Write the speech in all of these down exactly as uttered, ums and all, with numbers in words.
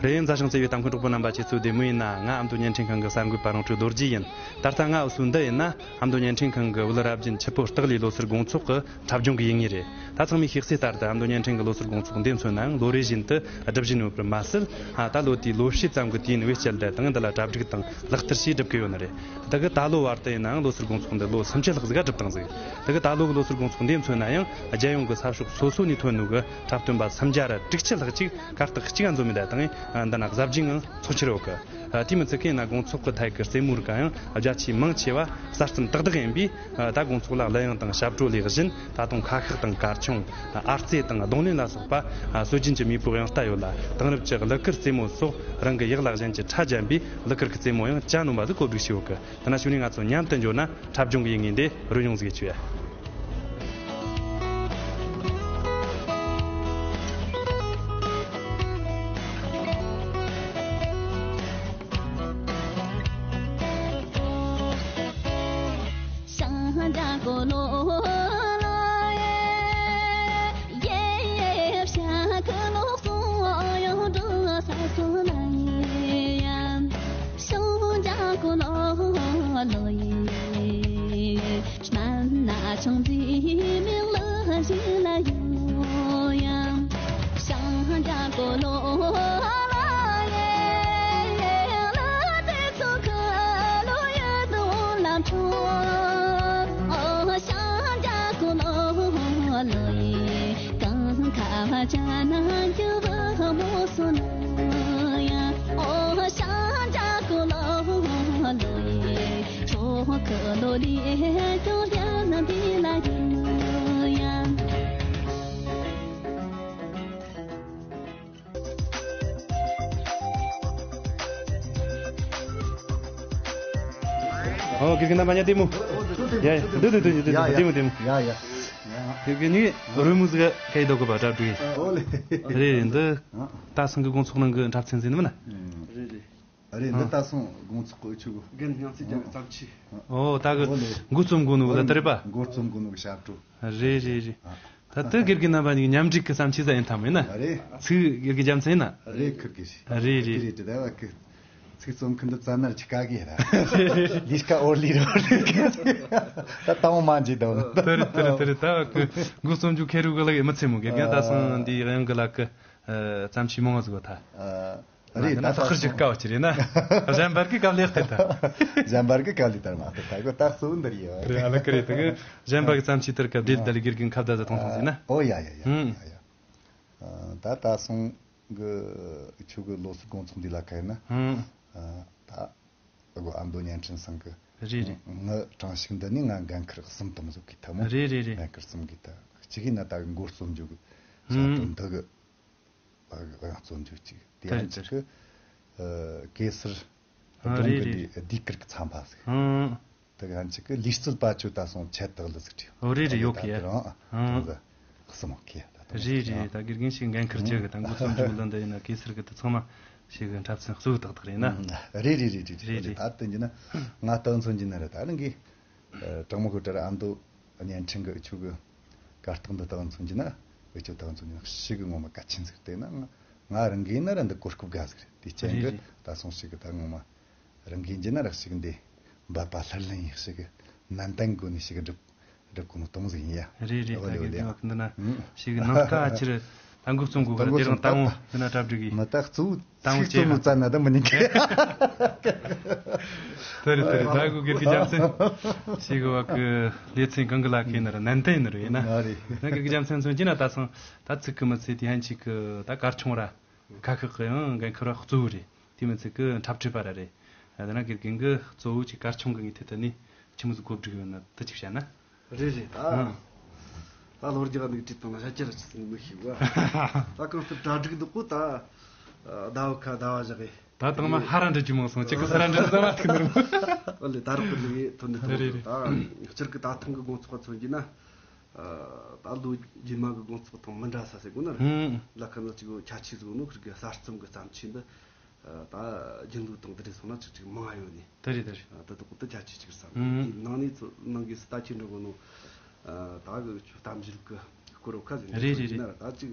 རེད། མཛའ་ཞིང་བརྩེ་བའི་གཏམ་མཁན་གྲོགས་པོ་རྣམ་པ། ཁྱེད་ཚོ་བདེ་མོ་ཡིན་ན། ང་ཨ་མདོ་བརྙན་འཕྲིན་ཁང་གི་གསར་འགོད་པ་རོང་སྤྲུལ་རྡོ་རྗེ་ཡིན། ད་ལྟ་ང་འུ་ཚོའི་འདི་ཡིན་ན་ཨ་མདོ་བརྙན་འཕྲིན་ཁང་གི་བོད་རབ་རྒྱུན་ཆུ་སྤོ་སྟག་ལུའི་ལོ་སར་དགོང་ཚོགས་ཀྱི་འཁྲབ་སྦྱོང་གི་ཡིན་ངེས་རེད། ད་ཚང་མས་ཤེས་གསལ་ལྟར་དུ་ཨ་མདོ་བརྙན་འཕྲིན་གྱི་ལོ་སར་དགོང་ཚོགས་འདི་མཚོན་ནའང་ལོ་རེ་བཞིན་དུ་སྒྲུབ་བཞིན་ཡོད་པར་མ་ཟད། ད་ལོ་དེའི་ལོ་ཕྱེད་ཙམ་གྱི་དུས་ཡུན་བེད་སྤྱད་དེ་དང་དེ་ལ་གྲ་སྒྲིག་དང་ལག་བསྟར་བྱས་སྒྲུབ་ཀྱི་ཡོད་ནི་རེད། དེ་གི་ད་ལོ་བར་དུ་ཡིན་ནའང་ལོ་སར་དགོང་ཚོགས་འདི་ལོ་སུམ་ཅུ་ལྷག་ཟིག་ག་སྒྲུབ་བཏང་ཟིག་དེ་གི་ད་ལོ་གི་ལོ་སར་དགོང་ཚོགས་འདི་མཚོན་ན་ཡང་རྒྱལ་ཡོངས་ཀྱི་ས་ཕྱོགས་སོ་སོ་ནས་ཐོན་ནོ་གི་འཁྲབ་སྟོན་པ་སུམ་བརྒྱ་ར་དྲུག་ཅུ་ལྷག་ཅིག་གར་སྟེགས་གཅིག་ག་འཛོམས་མི་ད་དང་འདི་ན་གཟབ་རྒྱས་ངང་ཚོགས་ཁྱེར་ཡོད་གི། དེ་མི་ཚད་ཀྱི་ན་དགོང་ཚོགས་ཀྱི་ཐད་ཀྱི་རྩེད་མོ་རིགས་ཀ་ཡང་རྒྱ་ཆེའི་མང་ཆེ་བ་གསར་རྩོམ་ཏག་ཏག་ཡིན་པས། ད་དགོང་ཚོགས་ལ་གླུ་དབྱངས་དང་ཞབས་བྲོ་ལས་གཞན་ད་དུང་ཁ་ཤགས་དང་གར་ཆུང་། ཨར་རྩེད་དང་རྡུང་ལེན་ལ་སོགས་པ་སྲོལ་རྒྱུན་གྱི་མེས་པོའི་དབྱངས་རྟ་ཡོད་ལ། དེང་རབས་ཀྱི་གླུ་གར་རྩེད་མོ་སོགས་རང་གི་ཡག་ལ་གཞན་གྱི་ཕྲ་སྦྱར་བའི་གླུ་གར་གྱི་རྩེད་མོ་ཡང་གྱ་ནོམ་པ་ཟིག་གོ་སྒྲིག་བྱས་ཡོད་གི། དེ་ན་ཞུ་ནས་ང་ཚོ་མཉམ་དུ་འབྱོར་ན་འཁྲབ་སྦྱོང་གི་ཡིན་ངེས་འདི་རོལ་མྱོང་ཟིག་བྱོས། ཨོ། དགེ་རྒན་རྣམ་པ་ཉ་ལྟད་མོ། ཡ་ཡ། འདུག་འདུག་འདུག་འདུག་ཡ་ཡ། ལྟད་མོ་ལྟད་མོ། ཡ་ཡ། དགེ་རྒན་ནི་རོལ་མོ་ཟིག་ག་ཡི་དོ་གི་པ་གྲ་སྒྲིག་ཨོ་ལེ། རེད་འདི། ད་སང་གི་དགོང་ཚོགས་ནང་གི་འཁྲབ་ཚན་ཟིན་མིན་ན། རེད་རེད། རེད། འདི་ད་སང་དགོང་ཚོགས་གི་ཆུ་གི། རྒན་སྙིང་ཚིག་ཅན་གི་བརྩམས་ཆོས། ཨོ། ད་གི་ཨོ་ལེ། འགོ་རྩོམ་དགོས་ནོ་གི་ལ་ད་རེད་པ། འགོ་རྩོམ་དགོས་ནོ་གི་ཞབས་བྲོ། རེད་རེད་རེད། ད་ལྟ་དགེ་རྒན་རྣམ་པ་གཉིས་མཉམ་སྒྲིག་གི་བརྩམས་ཆོས་ཟིག་ཡིན་ཐང་མིན་ན། རེད། ཚིག་དགེ་རྒན་རྒྱལ་མཚན་ཡིན་ན། རེད། ཁིར་གི་ཞིག་རེད་རེད། རེད་རེད། ད་བ་གི་ཚིག་རྩོམ་མཁན་འདི་བཙལ་ན་ཅི་དཀའ་གི་ར། ལས་ཀ་འོར་ལི་རོ། ད་དང་མ་འཇིག་དང་། དེ་རེད་དེ་རེད་དེ་རེད། ད་བ་གི་འགོ་རྩོམ་རྒྱུ་ཁེ་རུ་གི་ལ་ཡི་མི་ཚེ་མོ། དགེ་རྒན་ད་སང་འདི་དབྱངས་གི་ལ་གི་བརྩམས་ཆོས་མང་བ་ཟིག་ད། རེད། ད་ད་ལྟ་ཁུར་ཞིག་དཀའ་བ་ཅི་རེད་ན། གཞན་པར་གི་དཀའ་ལས་སྟེར་ད། གཞན་པར་གི་དཀའ་ལས་སྟེར་མ་སྟེར་ད་གོ་ད་གཙོ་བོ་འདི་རེད་ཡ། རེད། ཨ་ལ་ཀི་རེད། ད་གི་གཞན་པར་གི་བརྩམས་ཆོས་དེར་སྐབས་བདེ་ལྡན་དགེ་རྒན་ཁ་བརྡ་ད་ཐོང་ཐོང་ཟིན་ན། ཨོ་ཡ་ཡ་ཡ་ཡ་ཡ། ད་ད་སོང་གི་ཆུ་གི་ལོ་སི་དགོང་ཚོགས་འདི་ལ་ཁ་ཡིན་ན། ད་གོ་ཨ་མདོ་བརྙན་འཕྲིན་ཚང་གི། རེད་རེད། ངི་གྲངས་ཤིག་འདི་ནི་ང་འགན་ཁུར་གསུམ་དུ་མི་བཟོ་གི་ཐ་མོ། རེད་རེད་རེད། འགན་ཁུར་གསུམ་གི་ད་གཅིག་ཡིན་ན་ད་གི་འགོ་རྩོམ་རྒྱུ་གི་ས་ཁྲོམ་འདི་གི། ཡང་རྩོམ་རྒྱུ་གཅིག་དེ་ཡང་གཅིག་གི་གེ་སར་སྒྲུང་གི་ལྡེབས་སྐུལ་གི་ཚན་པ་ཟིག་དེ་ཡང་གཅིག་གི་ལུས་རྩལ་པ་ཆོ་ད་སོང་ཆད་དག་ལ་ཟིག་བྲིས། ཨོ་རེད་རེད། ཡོད་གི་ཡ། གསུམ་གི་ད་རེད་རེད། ད་གེ་རྒན་ཞིག་འགན་ཁུར་རྒྱུ་གི་ད་འགོ་རྩོམ་རྒྱུ་གི་ལ་འདི་ཡིན་ན་གེ་སར་གི་ད་ཚང་མ་ཞིག་གི་འཁྲབ་ཚན་གཙོ་བོ་ཏག་ཏག་རེད་ན། རེད་རེད་རེད་རེད། ད་དེ་འདི་ན་ང་ད་མཚོན་གྱི་ན་རེད། ད་རང་གི་དྲང་མོ་གི་དྲ་ར་ཨ་མདོ་བརྙན་འཕྲིན་གི་ཆུ་གི་གར་སྟེགས་འདི་ལྟ་བུ་མཚོན་གྱི་ན། འུ་ཆོ་ལྟ་བུ་མཚོན་གྱི་ན་ཞིག་གི་ངོ་མ་གལ་ཆེན་ཟིག་དེ་ན་ང་ང་རང་གིས་ན་ར་འདི་གོ་སྐབས་དགའ་ཟིག་རེད། དེ་རྐྱེན་གི་རེད་རེད། ད་སོང་ཞིག་གི་ད་ངོ་མ་རང་གིས་འཇི་ན་ར་ཞིག་འདི་འབད་པ་ལྷུར་ལེན་ཡིན། ཞིག་གི་ནན་ཏན་སྒོ་ནས་ཞིག་གི་སྒྲུབ་སྒྲུབ་གོ་ནོ་གཏོང་ཟིག་ཡིན་ཡ། རེད་རེད། ད་གི་འདི་བ་གི་འདི་ན་ཞིག་གི་ནང་ཀ་ཕྱིར་ད་འགོ་རྩོམ་དགོས་གི་དེ་རིང་ད་འོང་འདི་ན་གྲ་སྒྲིག་གི་མི་ད་གཙོ་བོ་ད་འོང་ཞིག་རྩོམ་ནོ་བཙལ་ན་ད་མི་ཉན་གི། དེ་རེད་དེ་རེད། ད་གོ་དགེ་རྒན་རྒྱལ་མཚན་ཞིག་བ་གི་ལེ་ཚན་གང་གི་ལ་ཁེ་ན་ར་ནན་ཏན་ཡིན་ནི་རེད་ཡིན་ན། ཨ་རེད། ན་དགེ་རྒན་རྒྱལ་མཚན་མཚོན་གྱི་ན་ད་སང་ད་ཚིག་གི་མི་ཚེ་དེ་ཧན་ཅིག་གི་ད་གར་ཆུང་ར་ཁ་ཤགས་གི་ཡང་འགན་ཁུར་བ་གཙོ་བོ་རེད། དེ་མི་ཚིག་གི་འཁྲབ་ཁྲིད་པ་ར་རེད། ད་ན་དགེ་རྒན་གི་གཙོ་བོ་ཅིག་གར་ཆུང་གི་ངའི་ཐད་ད་ནི་ཆི་མོ་ཟིག་གོ་སྒྲིག་ཡོད་ན་ད་ཅིག་བཤད་ན། རེད་རེད། ད་ད་ལོ་རྒྱག་འདུག་བྲིས་བཏང་ན་ཤ་ཅི་ར་ཅི་ཟིན་མི་ཤེས་བ། ད་གང་ལྟར་གྲ་སྒྲིག་འདུག་གོ་ད་ཟླ་བ་ཁ་ཟླ་བ་བཞག་གི། ད་དང་མ་ཧ་ར་འདྲི་རྒྱུ་མང་སོང་། ཅིག་གི་ས་ར་འདྲི་ཟ་མ་ཐུག་ནོར་མོ། ཨོ་ལེ། ད་རག་པ་ལི་ཐོན་འདི་ཐོན་རེད་རེད། ད་སྤྱིར་གི་ད་ཐང་གི་དགོང་ཚོགས་པ་མཚོན་གྱི་ན། ད་ལོ་རྗེས་མ་གི་དགོང་ཚོགས་དང་མི་འདྲ་ས་ཟེར་དགོས་ན་རེད། ལ་ཁ་ན་ཅིག་ཁྱད་ཆོས་ཟིག་ནོ་ཁིར་གི་གསར་རྩོམ་གི་བརྩམས་ཆོས་འདི། ད་རྒྱུན་ལུགས་དང་འདི་རེད་སོང་ན་ཅིག་ཅིག་མང་ཡོད་ནི། དེ་རེད་དེ་རེད། ད་དུ་གོ་ད་ཁྱད་ཆོས་ཅིག་བསམ། ནང་ནས་ཚོ་ནང་གི་སི་ད་ཁྱེད་འགྲོ་གོ་ནོ། ད་གི་གཏམ་བཤད་གི་སྐོར་བ་ཁ་ཟེར་རེད་རེད་རེད། ན་ད་ཅིག་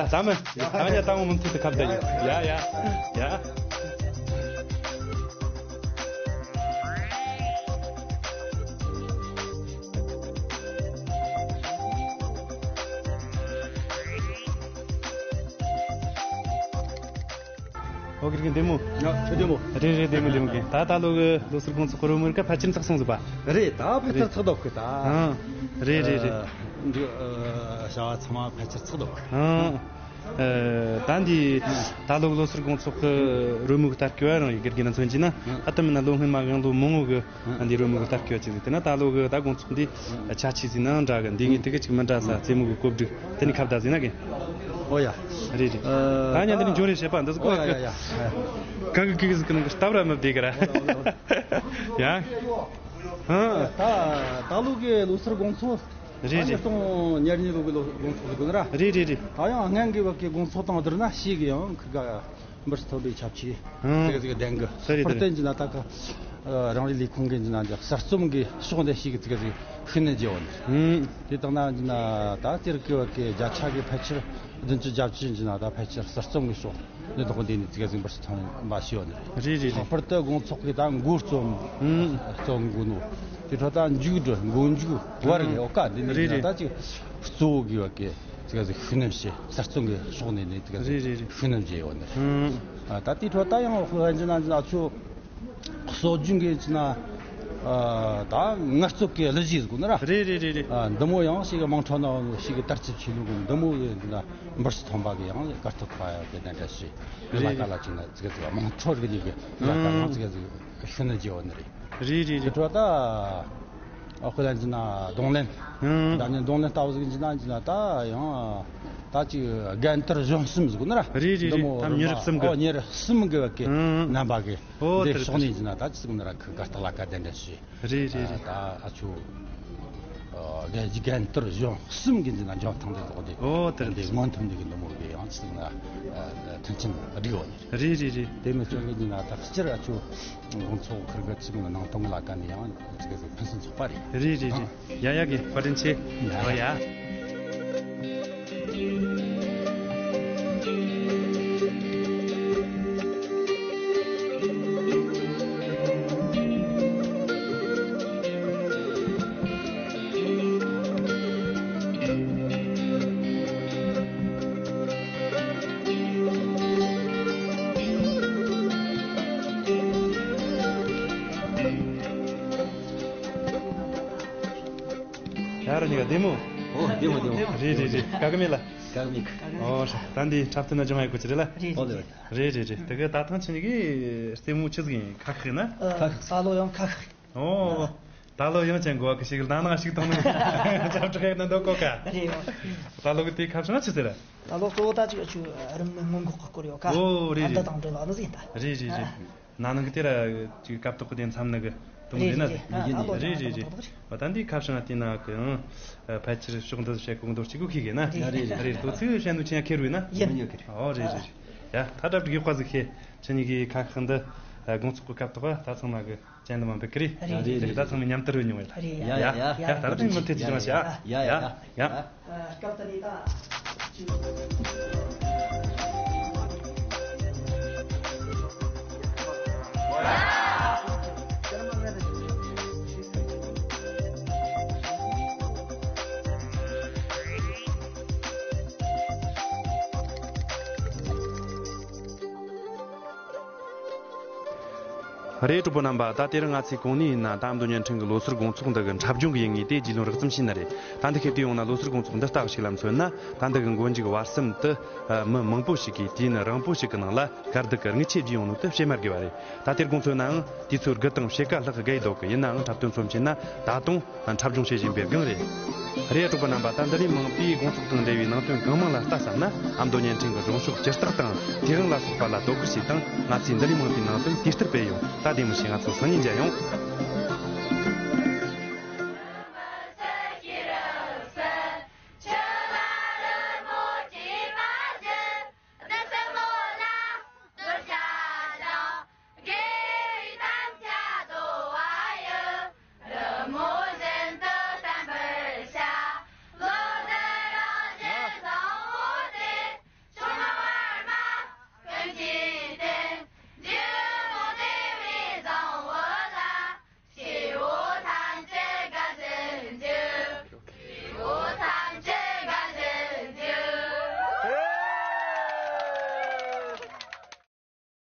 ཡ་ད་མི་ད་མི་ཡ་ད་མི་མུ་མཐུད་དུ་ཁ་བརྡ་ཡོད། ཡ་ཡ་ཡ། ཨོ་དགེ་རྒན་བདེ་མོ། ཡ་ཆོས་བདེ་མོ། རེད་རེད། བདེ་མོ་བདེ་མོ་གི། ད་ད་ལོ་གི་ལོ་སར་དགོང་ཚོགས་ཀྱི་རོལ་མོའི་སྒང་ཕལ་ཆེར་ཚགས་སོང་ཟིག་པ། རེད། ད་ཕལ་ཆེར་ཚགས་འདུག་གི་ད། ཨང་། རེད་རེད་རེད། ཨ་འདི་ཨ་བྱ་བ་ཚང་མ་ཕལ་ཆེར་ཚགས་འདུག་གི། ཨང་། ཨ་ད་འདི་ད་ལོ་གི་ལོ་སར་དགོང་ཚོགས་ཀྱི་རོལ་མོ་གི་ལྟ་སྐྱོ་བ་རང་ཡི་དགེ་རྒན་ན་མཚོན་གྱི་ན། ཨ་ད་མིན་ན་ལོ་སྔོན་མ་གང་ལོ་མང་བོ་གི། ཨ་འདི་རོལ་མོ་གི་ལྟ་སྐྱོ་ཅིག་ཟིག་དེ་ན་ད་ལོ་གི་ད་དགོང་ཚོགས་འདི་ཆ་ཆེ་ཟིག་ནང་འདྲ་གི། འདི་ངས་དེ་གི་ཅིག་མི་འདྲ་ས་རྩེད་མོ་གི་གོ་སྒྲིག་དེ་ནི་ཁ་བརྡ་ཟིག་ན་གི། ཨོ་ཡ། རེད་རེད། ཨ་ད་ཉན་དེ་ནི་འབྱོར་རེ་བྱེད་པ་འདི་ཟིག་གོ་ཨོ་ཡ་གི། ཡ་ཡ། ག་གི་གི་གི་ཟིག་གི་ནང་གི་སྟབས་ར་མི་བདེ་གི་ར། ཡ། ཧ། ད་ད་ལོ་གི་ལོ་སར་དགོང་ཚོགས། རེད་རེད། ཉིས་སྟོང་ཉེར་གཉིས་ལོ་གི་ལོ་དགོང་ཚོགས་ཟིག་གི་ན་ར། རེད་རེད་རེད། ད་ཡང་སྔན་གི་བ་གི་དགོང་ཚོགས་དང་བསྡུར་ན་ཞིག་གི་ཡང་ཁི་ག་འབུར་ཐོན་པའི་ཁྱབ་ཆེ། ཨང་། ཙི་གེ་ཙི་གེ་ལྡན་གི། ཧེ་རེད་ཧེ་རེད། ཕུར་བསྟན་གྱི་ན་ད་ག་རང་རེའི་ལས་ཁུངས་གི་ན་གསར་རྩོམ་གྱི་ཕྱོགས་འདི་ཞིག་གི་ཙི་གེ་ཙི་ཤུགས་སྣོན་བརྗེ་བ་ནི། ཨང་། དེ་དང་ན་གྱི་ན་ད་དེར་གི་བ་གི་བརྒྱ་ཆ་གི་ཕལ་ཆེར་བདུན་ཅུ་གྱ་བཅུ་གྱི་ན་ད་ཕལ་ཆེར་གསར་རྩོམ་གྱི་ཕྱོགས་འདི་དག་འདི་ནི་ཙི་གེ་ཙི་འབུར་ཐོན་པ་ཞིག་ཡོད་ནི་རེད། རེད་རེད་རེད། ལྷག་པར་དུ་དགོང་ཚོགས་ཀྱི་ད་མགོ་རྩོམ། ཨང་། རྩོམ་མགོ་ནོ། དེ་འཕྲོ་ད་མཇུག་སྒྲིལ་མགོ་མཇུག་བར་གི་ཨང་། ཨོ་ཀ་འདི་ནི་རེད་ན་རེད། ད་ཅིག་གཙོ་བོ་གི་བ་གི་ཙི་གེ་ཙི་ཤུགས་སྣོན་བྱེད། གསར་རྩོམ་གྱི་ཕྱོགས་ནས་ནི་ཙི་གེ་ཙི་རེད་རེད་རེད། ཤུགས་སྣོན་བྱས་ཡོད་ནི་རེད། ཨང་། ཨ་ད་དེ་འཕྲོ་ད་ཡང་ཧྥུ་ཧན་ཅི་ན་ཅི་ན་ཆོ་སྲོལ་རྒྱུན་གྱི་ཅི་ན་ཨ་ད་ངལ་རྩོལ་གྱི་གླུ་གཞས་ཟིག་གོ་ན་ར། རེད་རེད་རེད་རེད། ཨ་འདི་མོ་ཡང་ཞིག་གི་དམངས་ཁྲོད་ནང་ཞིག་གི་དར་ཁྱབ་ཆེ་ལུགས་གི་འདི་མོ་གི་འདི་ན་འབུར་ཐོན་པ་གི་ཡང་གར་སྟེགས་ཁ་ཡ་གི་དེ་འདྲ་ཞིག་རེད། ལ་ཀ་ལ་ཅི་ན་ཙི་གེ་ཙི་དམངས་ཁྲོད་གི་ནི་གི་ལ་ཀ་ཡང་ཙི་གེ་ཙི་ཤུགས་སྣོན་བྱས་ཡོད་ནི་རེད། རེད་རེད་དེ་རེད། འཕྲོ་ད་ཨ་ཁོ་ལ་ཅི་ན་རྡུང་ལེན། ཨང་། ད་ནི་རྡུང་ལེན་ལྟ་བུ་ཟིག་ཅི་ན་ཅི་ན་ད་ཡང་ད་ཅིག་རྒན་དར་གཞོན་གསུམ་ཟིག་ན་ར། རེད་རེད་འདི་རེད། མོ་ད་མི་རབས་གསུམ་གི། ཨོ་མི་རབས་གསུམ་གི་བ་གི་ཨང་། རྣམ་པ་གི་ཨོ་དེ་དེ་རེད་ཕྱོགས་དེ་ནས་རེད། ཅི་ན་ད་ཅི་ཟིག་ན་ར་ཁི་གར་སྟེགས་ལ་ཀ་དེ་འདྲ་ཞིག་རེད་རེད་རེད། ད་ཨ་ཆོ་རྒན་རྒན་དར་གཞོན་གསུམ་གི་ཅི་ན་འཇོན་ཐང་དེ་ལོག་དེ། ཨོ་དེ་རེད། དེ་མངོན་ཐུབ་འདི་གི་འདི་མོ་གི་ཡང་ཅི་ཟིག་ན་མཐུན་རྐྱེན་སྒྲིག་ཡོད་ནི་རེད། རེད་རེད་རེད། དེ་མི་ཚོ་གི་ཅི་ན་ད་སྤྱིར་ཨ་ཆོ་དགོང་ཚོགས་ཁུར་གི་ཅི་ན་ནང་དོན་ལ་ཀ་ནས་ཡང་ཅི་གི་ཕུན་སུམ་ཚོགས་པ་རེད། རེད་རེད་རེད། ཡ་ཡ་གི་བཀའ་དྲིན་ཆེ། ཡ་ཡ། ཡ་ར་ཉི་ག་བདེ་མོ། ཨོ་བདེ་མོ་བདེ་མོ། རེད་རེད་རེད། དཀའ་གི་མེད་ལ། དཀའ་གི་མེད་གི། ཨོ་ད་འདི་འཁྲབ་སྟོན་ན་སྦྱོང་ཡག་པོ་ཅི་རེད་ལ། རེད་ཨོ་རེད་རེད། རེད་རེད་རེད། དེ་གི་ད་ཐང་ཆི་ཉི་གི་ལྟད་མོ་ཆི་ཟིག་ཡིན། ཁ་ཤགས་ན། ཁ་ཤགས། ད་ལོ་ཡང་ཁ་ཤགས། ཨོ། ད་ལོ་ཡང་ཅན་གོ་གི་ཞིག་ལ་ནང་ཞིག་དང་ནང་ཅབ་ཀྲག་ཡག་ན་འདོད་གོ་ཀ། རེད་ཨོ། ད་ལོ་གི་དེ་ཁ་བྱང་ཆི་ཟེར། ད་ལོ་གཙོ་བོ་ད་ཅིག་ཆུ་རིམ་མེད་སྔོན་འགོག་གི་སྐོར་ཡོད་ཀ། ཨོ་རེད་རེད། འདི་དང་འབྲེལ་བ་ནི་ཟིན་ད། རེད་རེད་རེད། ན་ནིང་གི་དེ་ར་ཅིག་སྐབས་ཐོག་གི་དེ་མཚམས་ནི་གི་དུམ་རེད་ན་དེ། རེད་རེད་རེད། བ་ད་འདི་ཁ་བྱང་དེ་ན་གི་ཡང་ཕལ་ཆེར་ཕྱོགས་འདི་བཤད་གོ་འདོར་གཅིག་གོ་ཁེ་གི་ན། རེད་རེད། དོ་ཚིག་བཤད་ནུ་ཆེན་ཁེར་བས་ན། ཡིན། ཨོ་རེད་རེད་རེད། ཡ་ད་གྲབ་ཀྱི་ཡོག་པ་ཟིག་ཁེ་ཆི་ཉི་གི་ཁ་ཁག་འདི་དགོང་ཚོགས་གི་སྐབས་ཐོག་ད་ཚང་མ་གི་ཅན་དུ་མ་འབུད་ཀི་རེད། རེད་རེད། ད་ཚང་མས་མཉམ་དུ་རོལ་མྱོང་བས་ལ། རེད་ཡ་ཡ་ཡ། ད་ར་ཚང་མ་ཐེ་ཅི་ཅང་བྱ། ཡ་ཡ་ཡ། ཡ། སྐབས་ད་ནི་ད། རེད། གྲོགས་པོ་རྣམ་པ། ད་དེ་རིང་ང་ཚོས་གོང་ནས་ཡིན་ན་ད་ཨ་མདོ་བརྙན་འཕྲིན་གྱི་ལོ་སར་དགོང་ཚོགས་འདི་གི་འཁྲབ་སྦྱོང་གི་ཡིན་ངེས་དེ་རྒྱུས་ལོན་རགས་ཙམ་བྱས་ན་རེད། ད་འདི་ཁེ་དུས་ཡོང་ན་ལོ་སར་དགོང་ཚོགས་འདི་ལྟ་བ་ཞིག་ལ་མཚོན་ན། ད་འདི་གི་མགོ་མཇུག་བར་གསུམ་དུ་མི་མང་པོ་ཞིག་གིས་དུས་ཡུན་རིང་པོ་ཞིག་གི་ནང་ལ་གར་སྟེགས་ཀྱི་དངུལ་ཆད་བརྒྱུད་ཡོང་ནོ་དེ་བཤད་མ་དགོས་པ་རེད། ད་དེར་དགོང་མཚོན་ནའང་དུས་ཚོད་དགུ་དང་ཕྱེད་ཀ་ལྷག་བརྒལ་ཡོད་གི། ཡིན་ནའང་འཁྲབ་སྟོན་ཚོ་མཆིས་ན་ད་དུང་འཁྲབ་སྦྱོང་བྱེད་བཞིན་པའི་སྒང་རེད། རེད། གྲོགས་པོ་རྣམ་པ། ད་འདི་ལས་མང་པའི་དགོང་ཚོགས་དང་འབྲེལ་བའི་ནང་དོན་གང་མང་ལ་ལྟ་བསམ་ན། ཨ་མདོ་བརྙན་འཕྲིན་གྱི་སྒྲོམ་གཞི་སྤྱིར་བཏང་དང་དེ་རིང་ལ་སོགས་པ་ལ་དོ་ཁུར་བྱས་དང་། ང་ཚོས་འདི་ལས་མང་པའི་ནང་དོན་དུས་ལྟར་སྤེལ་ཡོང་། ད་བདེ་མོ་བྱས་ང་ཚོ་སང་ཉིན་མཇལ་ཡོང་།